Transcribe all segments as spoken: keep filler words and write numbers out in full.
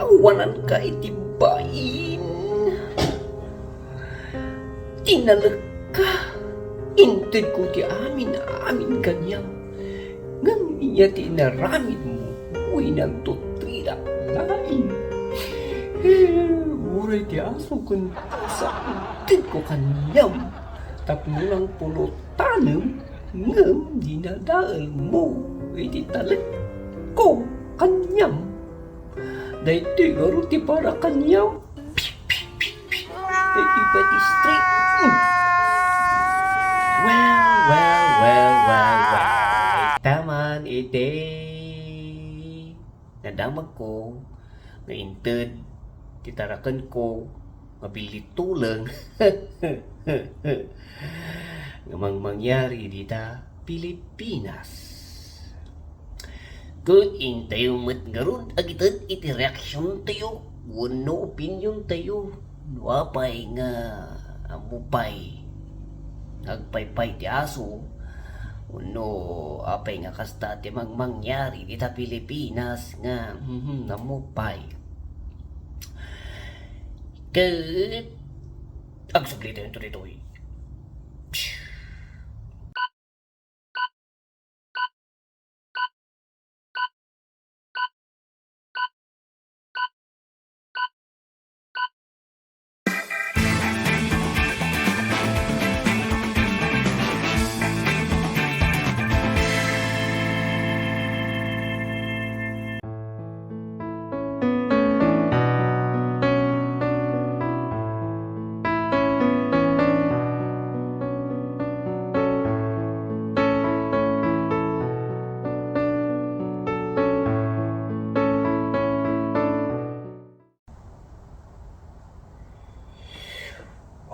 Awananka iti bain. Tinalekka. Intedko ti amin-amin kaniam. Ngem ania ti inaramidmo wenno intutridak laeng? Uray ti aso ken pusa intedko kaniam tapno nangpulotanem, ngem dinadaelmo iti talekko kaniam. Daytoy ngarud ti para kaniam. Daytoy pay ti street. Well, well, well, well, well. Taman iti nadamagko nga inted ti tarakenko nga billituleng nga mangmangyari dita Pilipinas. Ket intayo met ngarud agited iti reaksiontayo wenno opiniontayo no apay nga ammo pay nga agpaypay ti aso wenno apay nga kasta ti mangmangyari dita Pilipinas nga, mhm, ammo pay. Ket agsublitayon ditoy.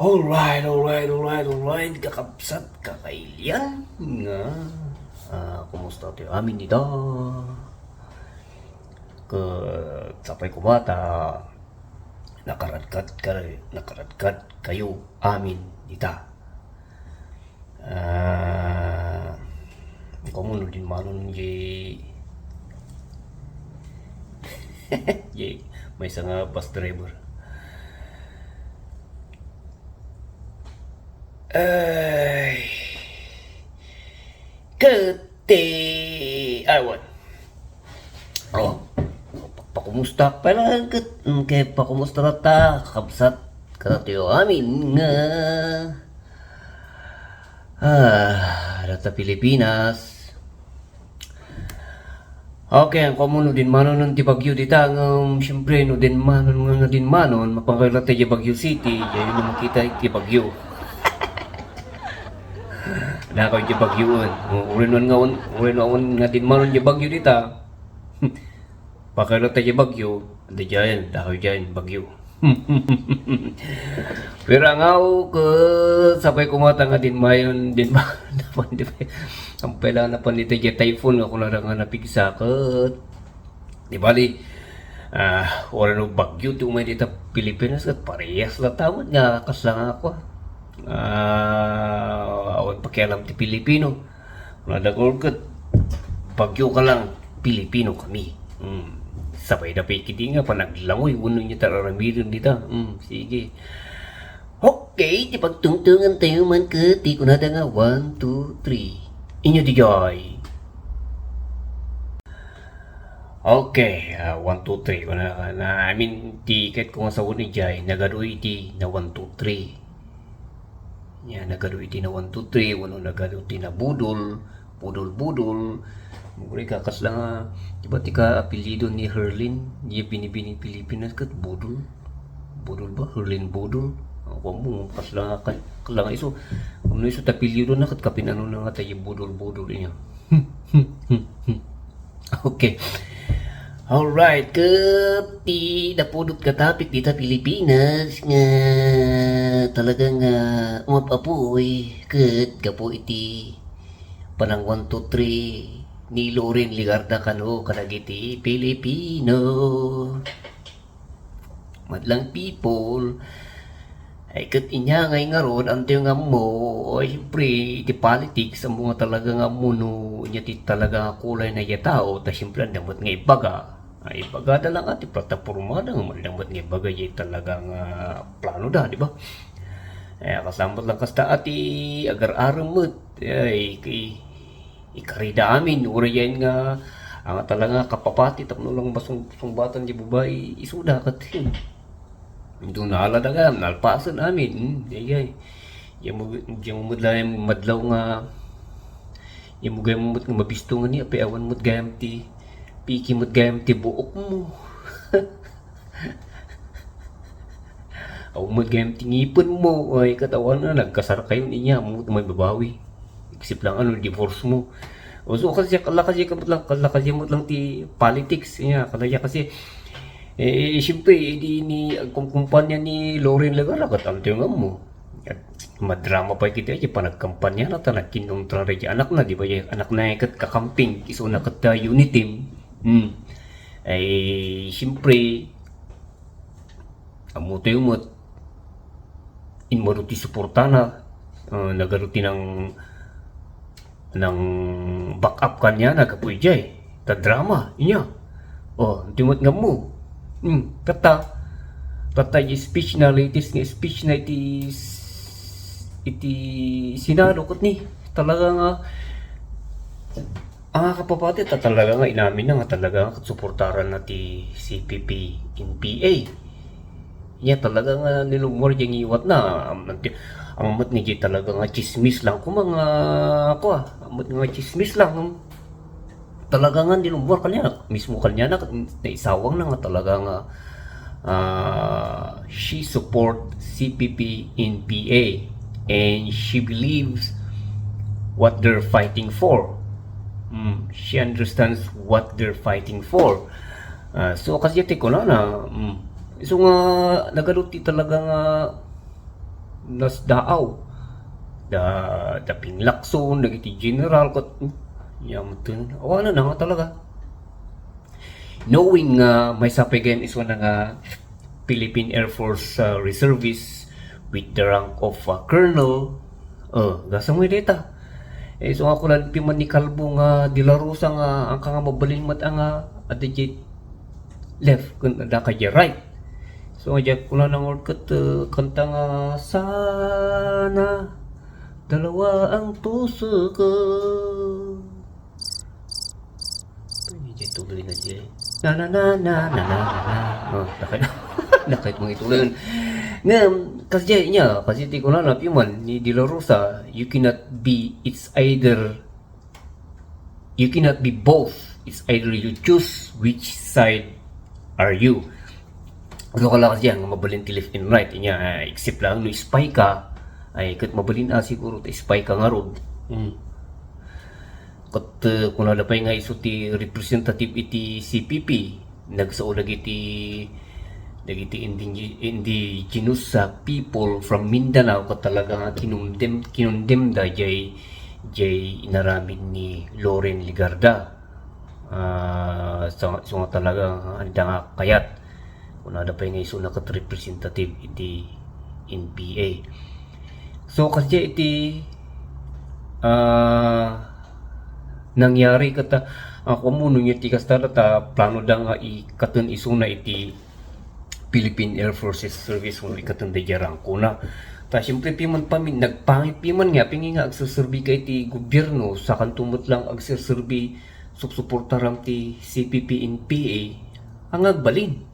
Alright, alright, alright, alright, kakabsat, kakailian nga, ah, kumusta ti amin dita? Ket sapay koma ta nakaradkad ka-, nakaradkad kayo amin dita. Ah, kamu no din manon je, je, maysa nga bus driver. Ay. Ket ti, ay, wan. Oh, pakumusta pay lang ket, mm, ket pakumusta ta, kakabsat, kadatayo amin nga, ah, data Pilipinas. Okay, ang komo no dinmanon ti bagyo dita, ngem siyempre, no dinmanon nga, nga dinmanon, mapangkayla tayo Baguio City, diay no makita ti bagyo. Dakayo ti bagyoen. O, uray no nga un-, uray no nga dinmanon ti bagyo dita. Pakayla tayo bagyo, diay, dakayo diay bagyo. Pero angaw ket sapay koma ta nga dinmayon, dinma-, napan, di ba? Ang pala napan iti diay typhoon nga kunada nga napigsa ket. Di bali, ah, wala no bagyo ti umay dita Pilipinas ket parehas la ta met nga kasla nga ako. Ah, awan pakialam ti Pilipino. Kunada ket bagyo ka lang, Pilipino kami. Hmm. Sapay da pay kidi nga panaglangoy wenno nia ti ar-aramiden dita. Hmm, sige. Okay, ti pagtungtungan tayo man ket ti kunada nga one, two, three. Inyo diay. Okay, ah, one, two, three. Kuna, na, I mean, ti ket kung sa uni jay, nagadu iti na one, two, three. Nia, nagadu iti na one, two, three, wenno nagadu ti na budol, budol, budol. Muguri ka, kasla nga, di ba, ti kaapelyido ni Herlin, diay binibini Pilipinas ket budol. Budol ba? Herlin Budol. Ako mo, kasla nga, ka-, kasla nga isu. Ano isu tapelyido na, ket kapin ano na nga tayo budol, budol niya. Okay. Alright, ket ti napudot nga topic dita Pilipinas nga talagang, ah, umap-apuy ket gapu iti panang one, two, three ni Loren Legarda kano kadagiti Pilipino. Madlang people. Ay, ket inya ngay ngarud, antayo nga ammo, ay, siyempre, iti politics, ammo nga talaga nga ammo no, inya ti talaga nga kulay na iya tao, ta siyempre, anda met nga ibaga. Ay, ibagada lang a ti platapormada nga madamot nga ibaga diay talaga nga planoda, di ba? Eh, kasamot lang kasta a ti agar-arem met. Ay, ki-, ikarida amin, uray yan nga, ang talaga nga kapapati, tapno lang masung-, sungbatan diay babai, isuda, ket, hmm. Ito naalada ka, nalpasen amin, hmm, ay, ay. Diay mo, diay mo met lang madlaw nga, diay mo gayam met nga mabisto nga ni, apay awan met gayam ti, piki met gayam ti buokmo. Awan met gayam ti ngipenmo, ay, ket awan nga nagkasarkayo inya, ammom met may babawi. Iksip lang, ano, divorcemo. O, so, kasi, kala kasi, kala, kala kasi met lang ti politics, inya, kala kasi, eh, siyempre, di ni, agkumkumpanya ni Loren Legarda, ket anto nga ammo. Ket madrama pay ketdi, diay panagkampanyana, ta nagkinontra diay anakna, di ba, diay anakna ket kakamping, isuna ket, ah, UNITEAM. Hmm. Ay, siyempre, ammotayo met, immadu ti suportana, ah, nagadu ti nang-, nang-back up kaniana gapu idiay. Ta drama, inya. O, anto met nga ammo. Hmm, tatta, tatta diay speech na, latest nga speech na iti s-, iti Senado ket ni, talaga nga, ah, kapapati, ta talaga nga inaminna nga talaga nga suportaranna ti C P P N P A. Inya talaga nga nilummuar diay ngiwatna. Am-, am-, ammom met nga diay talaga nga tsismis lang koma nga, kua, ammom met nga tsismis lang. Talaga nga nilummuar kaniana, mismo kaniana, naisawangna nga talaga nga, ah, she support C P P N P A and she believes what they're fighting for. Hmm, she understands what they're fighting for. Ah, so, kasi ti kunana, hmm, so nga, nagadu ti talaga nga nasdaaw. Da, da Ping Lacson, dagiti general, ket, hmm, yamten. Awan na nga talaga. Knowing nga maysa pay gayam isuna nga Philippine Air Force, uh, reservist with the rank of, uh, colonel, uh, gasam nga dayta. Eh, so nga kunana piman ni Calvo nga De La Rosa nga, angka nga mabalin met a nga, adda diay left, ken adda kadiay right. So, nga diay kunana ngarud ket, uh, kanta nga, "Sana dalawa ang puso ko." Pwede diay tuloy na diay. Na, na, na, na, na, na, na, na. Oh, nakay-, nakay mo ituloy. Ngem, kasi diay niya, kasi ti kunana piman ni De La Rosa, you cannot be, it's either, you cannot be both. It's either you choose which side are you. Ano ka lang kasi nga mabalin ti left and right. Inya, ah, except lang no spy ka, ay, ket mabalin, ah, siguro ta spy ka ngarud. Hmm. Ket, eh, kunada pay nga isu ti representative iti C P P, nagsao dagiti, dagiti indi-, indigenous, ah, people from Mindanao, ket talaga nga kinundem-, kinundemda jay, jay inaramid ni Loren Legarda. Ah, so, so nga talaga, adda nga kayat. Kunada pay nga isuna ket representative iti N P A. So, kasi iti, ah, nangyari ket, ah, ako mo, no, iti kasta, ta plano da nga ikaten isuna iti Philippine Air Forces Service, no, ikaten da diay rangkona. Ta, siyempre, piman pami-, nagpangit piman nga, apay nga agserserbi ka iti gobyerno, sakanto met lang agserserbi, supsuportaram ti C P P N P A, nga agbalin.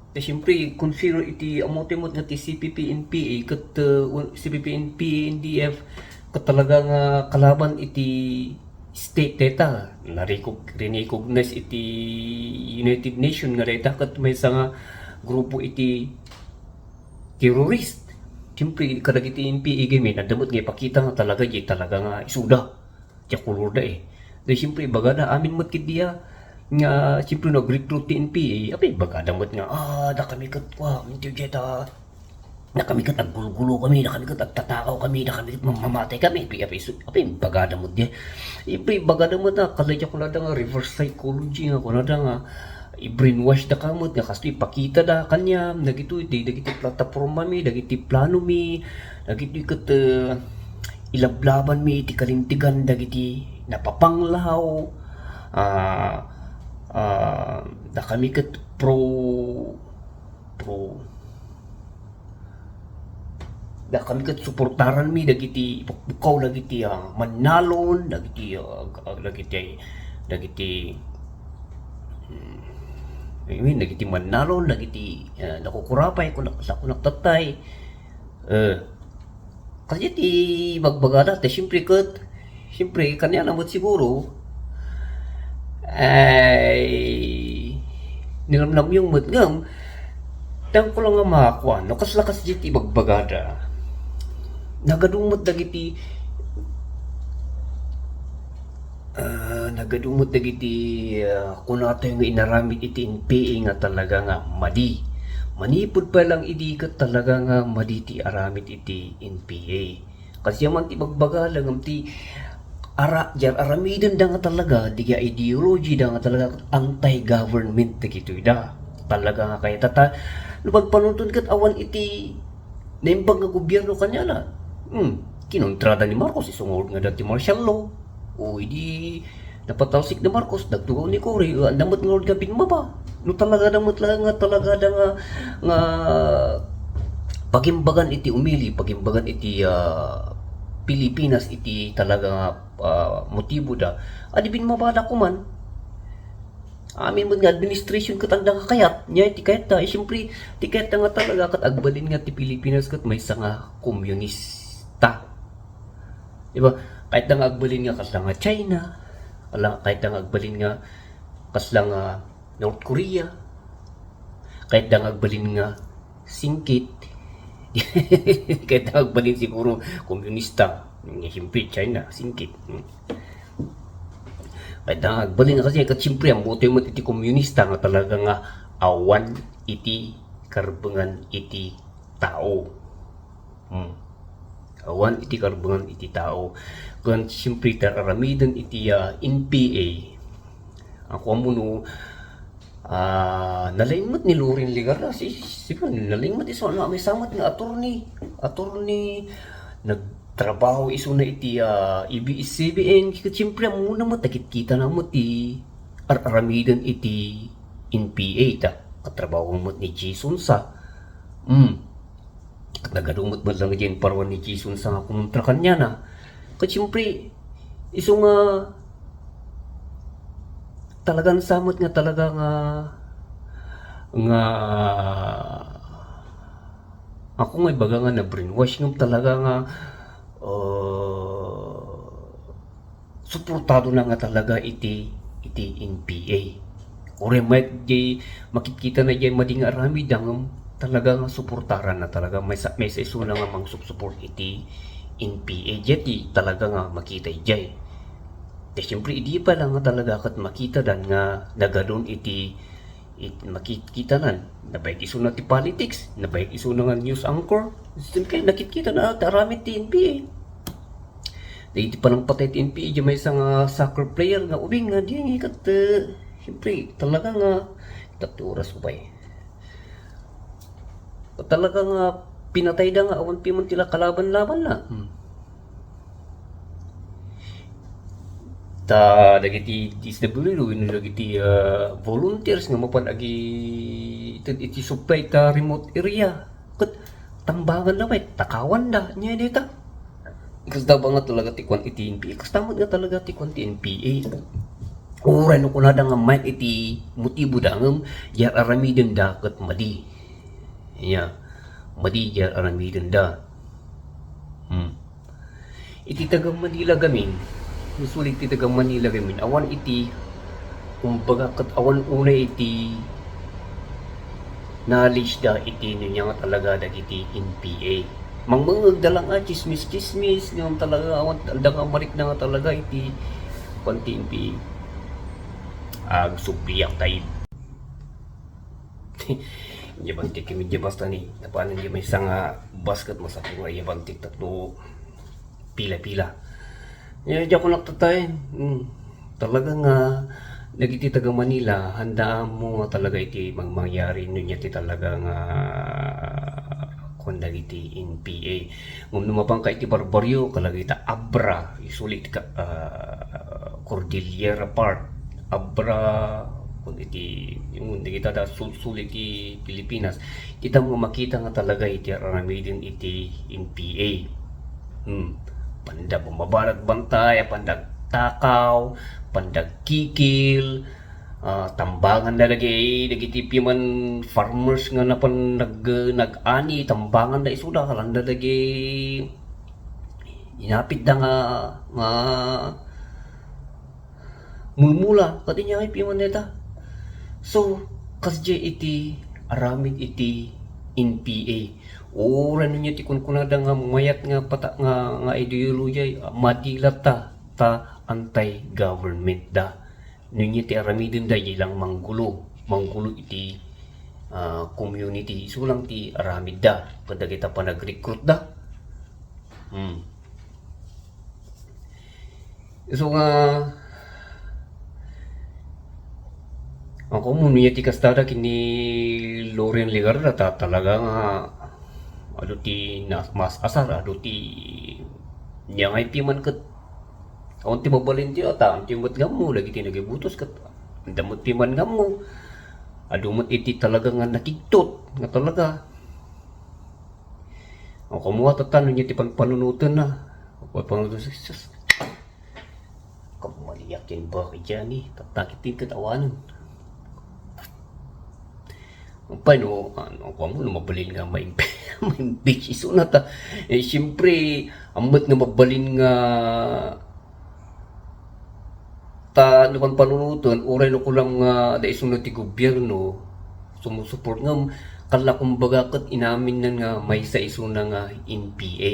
Ta siyempre, consider iti ammo ti met nga ti C P P N P A ket, uh, C P P N P A, N D F, ket talaga nga kalaban iti state dayta. Narikog-, rinicognize iti United Nation nga dayta ket maysa nga grupo iti terrorist. Siyempre, kadagiti N P A gamin, adda met nga ipakita nga talaga, di talaga nga isuda. Diay kolorda, eh. Di, siyempre, ibagada, amin met ketdi a, nga, siyempre, nag-recruit ti N P A, apay, ibagada met nga, "Ah, dakami ket, kua, intiyo diay ta, dakami ket aggulgulo kami, dakami ket agtatakaw kami, dakami ket mamamatay kami." Apay, apay, su-, apay, ibagada met diay. Siyempre, ibagada met a, kala diay kunada nga reverse psychology nga, kunada nga, i-brainwash da ka met nga kastoy ipakita da kaniam, dagitoy, di, dagiti plataporma mi, dagiti plano mi, dagitoy ket, eh, ilablaban mi iti kalintegan dagiti napapanglaw, ah, ah, Ta kami ket pro, pro, da kami ket suportaranmi dagiti bukbukkaw, dagiti, ah, mannalon, dagiti, ah, ag-, ag-, dagiti, dagiti, mm, I mean, dagiti mannalon, dagiti, ah, nakukurapay, kunak-, sa kunak tattay. Eh, Kasi ti bagbagada, ti siyempre ket, siyempre, kaniana met siguro, ay, nilamnamyong met ngem, daan ko lang nga makuan, no, kasla kas ti bagbagada. Nagadu met dagiti, ah, nagadu met dagiti, ah, kunatayo nga inaramid iti N P A nga talaga nga madi. Manipud pa lang idi ket talaga nga madi ti aramid iti N P A. Kasi man ti bagbagada ngem ti ara-, diay aramidenda nga talaga, diay ideology da nga talaga anti-government dagitoy da. Talaga nga kayat ta, no, pagpanunton ket awan iti naimbag nga gobierno kaniana. Hmm, kinontrada ni Marcos, isu nga adda ti martial law. O idi napatalsik ni Marcos, nagtugaw ni Cory, adda met ngarud nga bimmaba. No talagada met lang nga, talagada nga, nga pagimbagan iti umili, pagimbagan iti, ah, Pilipinas iti talaga nga, ah, motibo da, adi bimmabada koman. Amin met nga administration ket adda nga kayat, nia ti kayat ta, eh, siyempre, ti kayat ta nga talaga ket agbalin nga ti Pilipinas ket maysa nga komunista. Di ba? Kayat da nga agbalin nga kasla nga China, ala, kayat da nga agbalin nga kasla nga North Korea, kayat da nga agbalin nga singkit, kayat da nga agbalin siguro komunista, nga siyempre China, singkit. Hmm. Kayat da nga agbalin nga kasi, ket siyempre, ammotayo met iti komunista nga talaga nga awan iti karbengan iti tao. Hmm. Awan iti karbengan iti tao. Ken siyempre, ti ar-aramiden iti, ah, N P A. Ako ammo no, ah, nalaing met ni Loren Legarda, si, si, nalaing met isu, ano, maysa met nga attorney. Attorney, nagtrabaho isuna iti, ah, A B S C B N. Ket siyempre, ammona met, nakitkita na met ti ar-aramiden iti N P A, ta katrabaho met ni Jason sa. Hmm. Ket nagadu met, met lang diay imparuan ni Jason sa nga kumontra kaniana. Ket siyempre, isu nga talagan sa met nga talaga nga, nga, ako nga ibaga nga na-brainwash ngem talaga nga, uh, suportado na nga talaga iti, iti N P A. Uray met diay makitkita na diay madi nga aramid, ngem talaga nga suportaran na talaga. Maysa, maysa isuna nga mangsup-support iti N P A. Diay ti talaga nga makita diay. Ti siyempre, idi pa lang nga talaga ket makita dan nga nagadun iti it-, makitkitanan. Nabayag isuna ti politics, nabayag isuna nga news anchor. Siyempre, nakitkita na ti aramid ti N P A. Dagiti panangpatay ti N P A, diay maysa nga soccer player nga ubing nga diay nga ikat, eh, siyempre, talaga nga, ita ti oras ko pay. Talaga nga pinatayda nga awan pay man ti la kalaban-labanna. Hmm. Ta dagiti D S W D wenno dagiti, ah, volunteers nga mapan agi-, iti, iti supply ta remote area. Ket tambangan na met, takawanda, nia dayta. Kasta ba nga talaga ti kuan iti N P A? Kasta met nga talaga ti kuan ti N P A. Uray no kunada nga mayat iti motibo da ngem, diay aramiden da ket madi. Nia, madi diay aramiden da. Hmm. Iti taga Manila gamin, usually iti taga Manila gamin, awan iti, kumbaga, ket awan unay iti knowledge da iti no nia nga talaga dagiti N P A. Mangmangngeg da lang a chismis-chismis, ngem talaga awan da nga marikna nga talaga iti kuan ti N P A. Agsubliak tayo. Diay bantik kami diay basta ni, napanan diay maysa nga basket, masapul nga diay bantik tatlo pila-pila. Nia, diay ko naktatay. Hmm. Talaga nga, dagiti taga Manila, handaan mo nga talaga iti mang-, mangyari no nia ti talaga nga, kuan dagiti N P A. Ngem no mapanka iti barbarrio, kalagita Abra, isuli ti ka-, ah, Cordillera Park, Abra, iti, yung dagita da sulsul iti Pilipinas, kita nga makita nga talaga iti aramiden iti N P A. Hmm. Panda bumabarat bantay, panda takaw, panda kikil, ah, tambangan na lagi dagiti piman farmers nga napan nag-, nag-ani, tambangan da isu da, kalanda lagi inapit da nga, nga mulmula, ket inya nga ipiman dayta. So, kasdiay iti aramid iti N P A. Uray no nia ti kunkunada nga mayat nga pata-, nga, nga ideologiya, madilat ta, ta anti-government da. No nia ti aramiden da, ilang manggulo, manggulo iti, ah, community, isu lang ti aramid da. Ket dagita panag-recruit da. Hmm. So nga, ako mo niya ti kastada ken ni Loren Legarda ta talaga nga adu ti na-, mas asar, adu ti niya nga ipiman ket awan ti mabalin ti ata, awan ti met ngammo, dagiti nagibutos ket anda met piman ngammo. Adu met iti talaga nga nakigtot, nga talaga. O, kumuha tatta, no niya ti panpanunoten na. Panpanunoten, sus. Kamaliak yan ba kay Johnny? Tatakit din katawanan. Paano, ano, kung mo, no, mabalin nga ma-, ma-impeach isu na ta. Eh, siyempre, ammot nga mabalin nga ta, no, panpanunoten, uray no kunam nga da isu na ti gobierno, sumusuport ngem, kalla kumbaga ket inamin na nga maysa isu na nga N P A.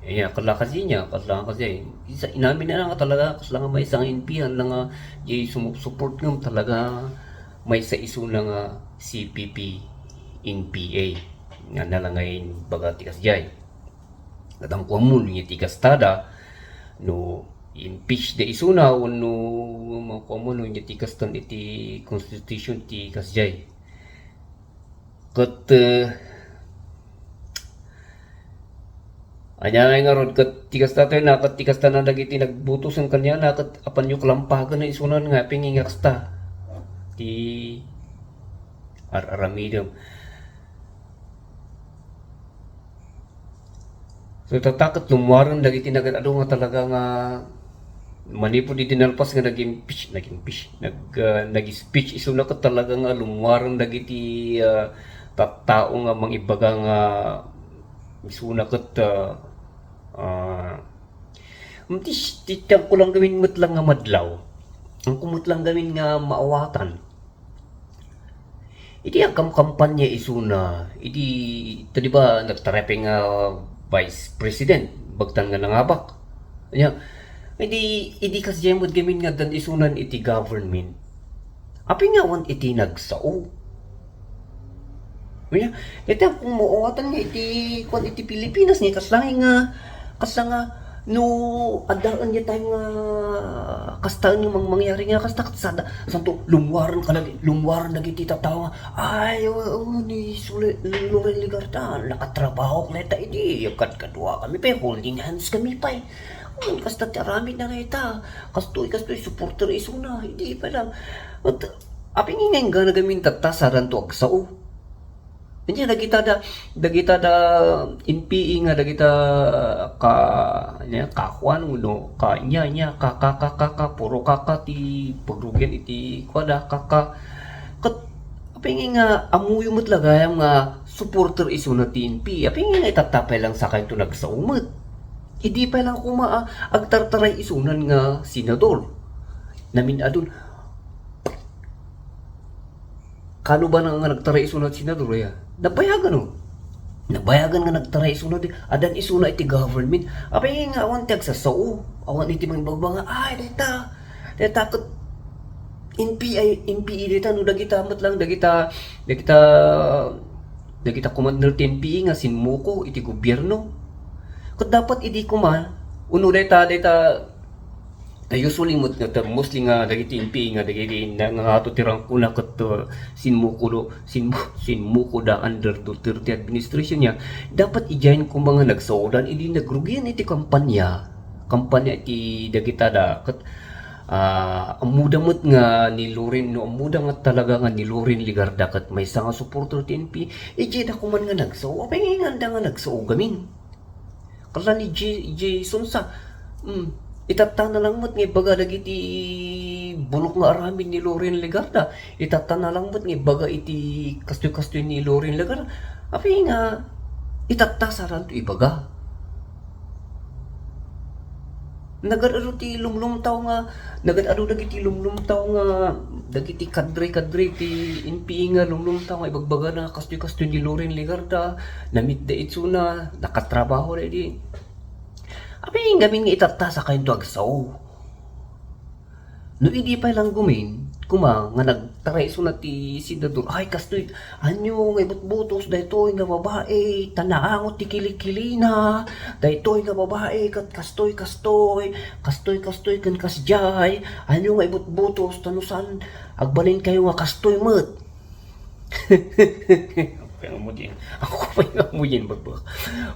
Aya, kalla kasi niya, kalla kasi, isa, inamin na nga talaga, kasla nga maysa nga N P A, na nga, di sumusuport ngem talaga, maysa isu na nga C P P, N P A. Nga na lang nga baga ti kasdiay. Ket ammo no iti kastada, no impeach da isuna wenno makuam no iti kastan iti constitution ti kasdiay. Ket, eh, ania ngay ngarud ket ti kasta tayo na, ket ti kasta na dagiti nagbutos ken kaniana, ket apanyo kalampagen isunan nga aping nga kasta ti ar-aramidem. So, tatta ket lummuaren dagiti nagad-adu nga talaga nga manipud idi nalpas nga nag-impeach, nag-impeach, nag-, ah, nag-speech isuna ket talaga nga lummuaren dagiti, ah, tattao nga mangibaga nga isuna ket, ah, ah, ti, ti, ti, ko lang gamin met lang nga madlaw. Ang kumot lang gamin nga maawatan. Iti agkamkampanya isuna, iti, ito, di ba, nagtarepeng nga vice president, bagtan nga nangabak. Nya, idi, idi kasdiay met gamin nga dan isunan iti government. Apay nga awan iti nagsao? Nya, iti agkumuawatan nga iti, kuan, iti Pilipinas, nga kasla nga, kasla nga, no, addaen nga time nga, kastaen nga mang-, mangyari nga, kasta, kasada, santo, lummuaren ka lagi, lummuaren dagiti tattao nga, "Ay, o, o, ni Sule-, Loren Legarda, nakatrabaho ka latta idi, kadkadua kami pay, holding hands kami pay." Wen, kasta ti aramid na dayta, kastoy, kastoy, supporter isuna, idi pay lang. At, apay nga inggana gamin tatta, sadanto agsao. Anya, dagita da, dagita da N P A nga dagita ka, anya, kakuan, no, ka, nya, nya, ka, ka, ka, ka, ka, puro kaka ti pagrugian iti kuada, kaka. Ket, apay nga, nga, ammoyo met la gayam nga supporter isuna ti N P A. Apay nga, nga itatta pay lang sakayto nagsao met. Idi pay lang koma, ah, agtartaray isunan nga senador. Namin-adun. Kano ba na nga nagtaray isuna ti senador, ya? Nabayagan, no? Nabayagan nga nagtaray isuna ti, adan isuna iti government. Apay nga awan ti agsasao, awan iti mangbagba nga, "Ay, dayta, dayta ket N P A, N P A dayta, no, dagita met lang, dagita, dagita, dagita commander ti N P A nga sinmuko iti gobierno." Ket dapat idi koma, uno dayta, dayta, Ta usually met nga term, mostly nga dagiti N P A nga dagiti na-, nangato ti rangkona ket, uh, sinmuko do, sinmu-, sinmuko da under Duterte administration niya. Dapat idiay koma nga nagsaodan idi nagrugian iti kampanya. Kampanya iti dagita da. Ket Ah, ammoda met nga ni Loren, no ammoda nga talaga nga ni Loren Legarda ket maysa nga supporter ti N P A, idiay da koman nga nagsao. Apay nga anda nga nagsao gamin? Kalla ni J-, Jason sa, hmm, itatta na lang met nga ibaga dagiti bulok nga aramid ni Loren Legarda. Itatta na lang met nga ibaga iti kastoy-kastoy ni Loren Legarda. Apay nga itatta sa ranto ibaga. Nagad-adu ti lumlumtaw nga, nagad-adu dagiti lumlumtaw nga, dagiti kadre-kadre ti N P A nga lumlumtaw nga ibagbagana kastoy-kastoy ni Loren Legarda, namitda itsuna, nakatrabaho daydi. Apay ngamin nga itatta sa kayonto agsao? No idi pay lang gumin, kuma nga nagtaray isuna ti senador, ay, kastoy, anyo nga ibutbutos daytoy nga babae, ta naangot ti kilikilina, daytoy nga babae, ket kastoy, kastoy, kastoy, kastoy, ken kasdiay, anyo nga ibutbutos, ta no saan, agbalin kayo nga kastoy met. Ako pay nga ammo diay. Ako pay nga ammo diay, bagbagak.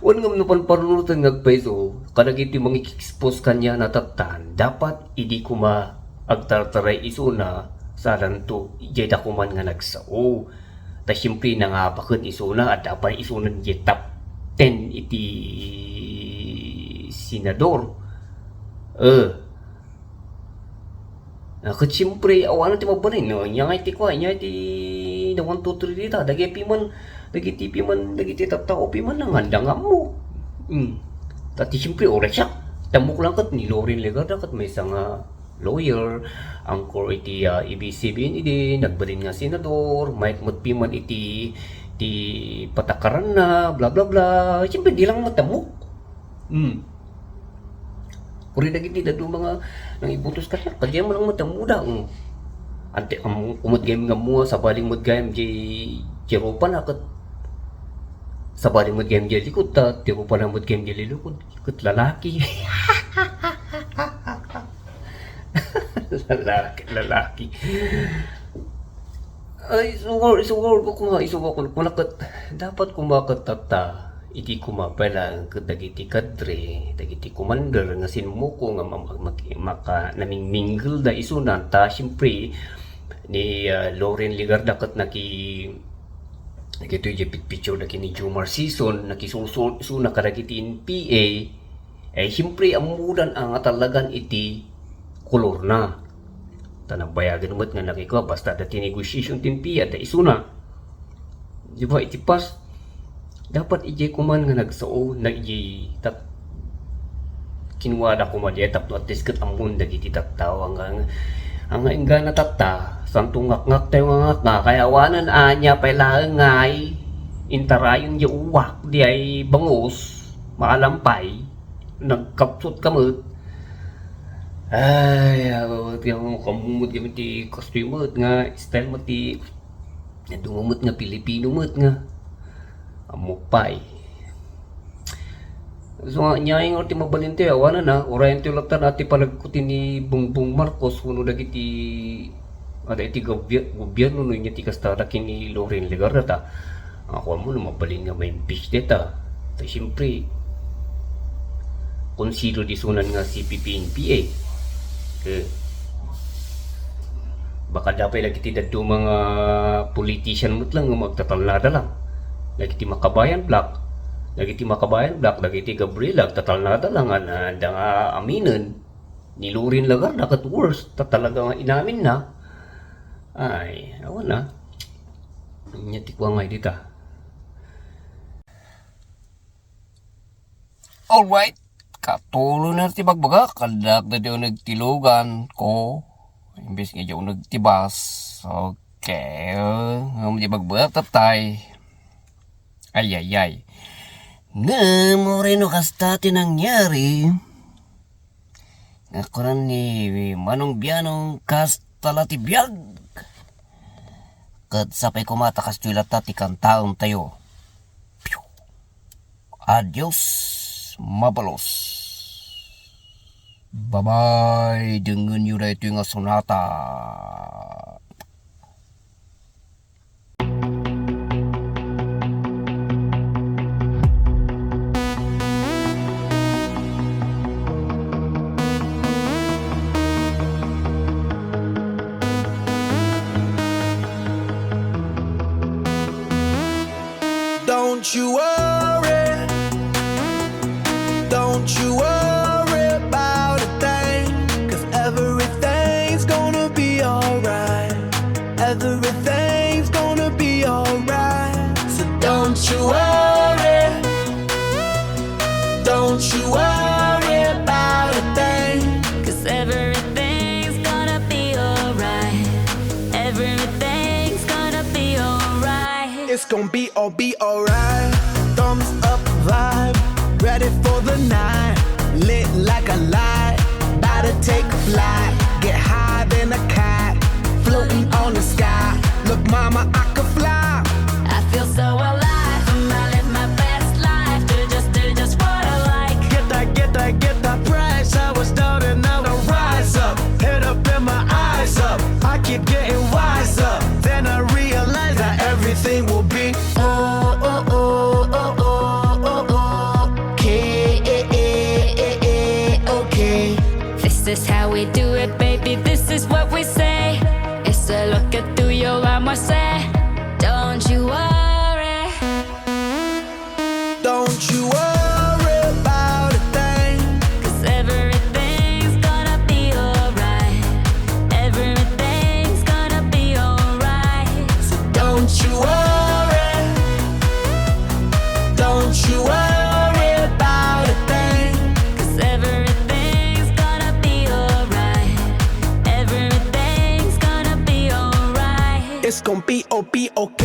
Wen ngem no panpanunoten nga agpayso, kadagiti mangik-expose kaniana tatta, dapat idi kuma agtartaray isuna, sadanto, idiay da koman nga nagsao. Ta siempre, nangabaken isuna, adda pay isuna idiay top ten iti senador. Eh, Ah, ket siempre, awanan ti mabalin, no? Nia nga iti kua, nia iti the one, two, three dita. Dagiti piman, dagiti piman, dagiti tattao piman, nanganda nga ammo. Hmm. Ta ti siempre, oras siya. Tammok lang ket ni Loren Legarda ket maysa nga lawyer, angkor iti, ah, A B S C B N idi, nagbalin nga senador, mayat met piman iti, ti patakaranna, bla, bla, bla. Siempre, di lang matammok. Hmm. Kuri dagiti dadduma nga nangibutos kaniak, kadiay met lang met ammoda, hmm. Ante, ammo, kumad gayam nga ammo, sabali met gayam di, di rupana ket sabali met gayam di likod, ta ti rupana met gayam di likod, ket lalaki. Lalaki, lalaki. Ay, isugal, isugal ko kuma, isugal ko, kuna ket, dapat kuma ket tatta, iti kuma pay laeng ket dagiti kadre, dagiti commander nga simmuko nga ma-, ma-, maka-, namingminggilda isuna, ta, siyempre, ni, ah, Loren Legarda ket naki-, nakitoy di picture da ken ni Jomar Sison, nakisulsol isuna kadagiti N P A, eh, siyempre, ammodan a nga talagan iti kolorna. Ta nabayagen met nga nakikua, basta adda ti negotiation ti N P A, adda isuna. Di ba, iti past, dapat idiay koman nga nagsao, na idiay tat-, kinuada koma diay tapno at least ket ammon dagiti tattao, anga, anga inggana tatta, santo ngakngak tayo nga ngakngak, kay awanen ania pay laeng ngay, intarayon diay uwak, diay bangus, maalampay. Nagkapsut ka met. Ay, awa, ti, awa, kamumot kami ti kastoy met nga style met ti, dumumot nga Pilipino met nga. Ammo pay. So, nga, nia nga ti mabalin ti, awanan na, urayan ti latta na ti panagkuti ni Bongbong Marcos, wenno dagiti Ada iti gobie-, gobierno no inya ti kasta da ken ni Loren Legarda ta. Ako mo no mabalin nga ma-impeach deta. Ta siyempre, konsider di sunan nga C P P N P A. Eh, baka dapay lagi ti dadduma nga politician met lang nga magtatalnada lang. Lagi ti Makabayan Black, lagi ti Makabayan Black, lagi ti Gabriela, agtatalnada lang, nga, nga, da nga aminen. Ni Loren Legarda ket worse, ta talaga nga inamin na. Ay, awan na. Anya ti kua nga dita. Alright, katuloy na ti bagbaga, kadak na di nagtilugan ko. Imbes nga di nagtibas. Okay, ngam di bagbaga, tatay. Ay, ay, ay. Ngem, ureno kasta ti nangyari. Nga kunan ni Manong Bianong, kasta la ti biag. Ket sapay koma ta kastoy latta ti kantaentayo. Piu. Adios, mabalos. Bye-bye. Dengngenyo daytoy nga sonata. You worry, don't you worry about a thing, 'cause everything's gonna be alright. Everything's gonna be alright. So don't you worry, don't you worry about a thing, 'cause everything's gonna be alright. Everything's gonna be alright. It's gonna be all be alright. Thumbs up vibe, ready for the night. Lit like a light, about to take a flight. Get high than a kite, floating on the sky. Look, mama, I could fly. I feel so alive. I'ma live my best life. Do just, do just what I like. Get that, get that, get that price. I was down and now I rise up. Head up and my eyes up. I keep getting wiser. Then I realize that everything will be oh, oh, oh, oh, oh, oh, oh. Okay, eh, eh, eh, eh, okay. This is how we do it, baby. This is what we say. It's a look at through your arm, I say. Don't you worry. Don't you worry about a thing. 'Cause everything's gonna be alright. Everything's gonna be alright. So don't you worry. Don't you worry about a thing. 'Cause everything's gonna be alright. Everything's gonna be alright. It's gonna be O P O K.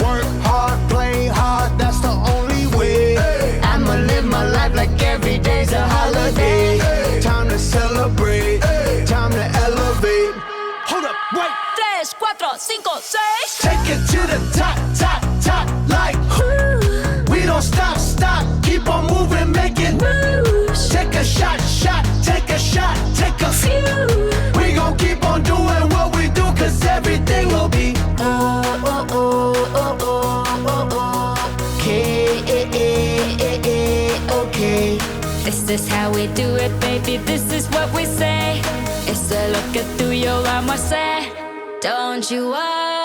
Work hard, play hard, that's the only way. I'ma live my life like every day's a holiday. Time to celebrate, time to elevate. Hold up, wait. Tres, cuatro, cinco, seis. Take it to the top, top, top, like who? We don't stop, stop, keep on moving, making moves. Take a shot, shot, take a shot, take a few. We gon' keep on doing what we do, 'cause everything will be oh, oh, oh, oh, oh, oh. Okay, eh, eh, eh, eh, okay. This is how we do it, baby. This is what we say. It's a look at through your arm, I say. Don't you worry.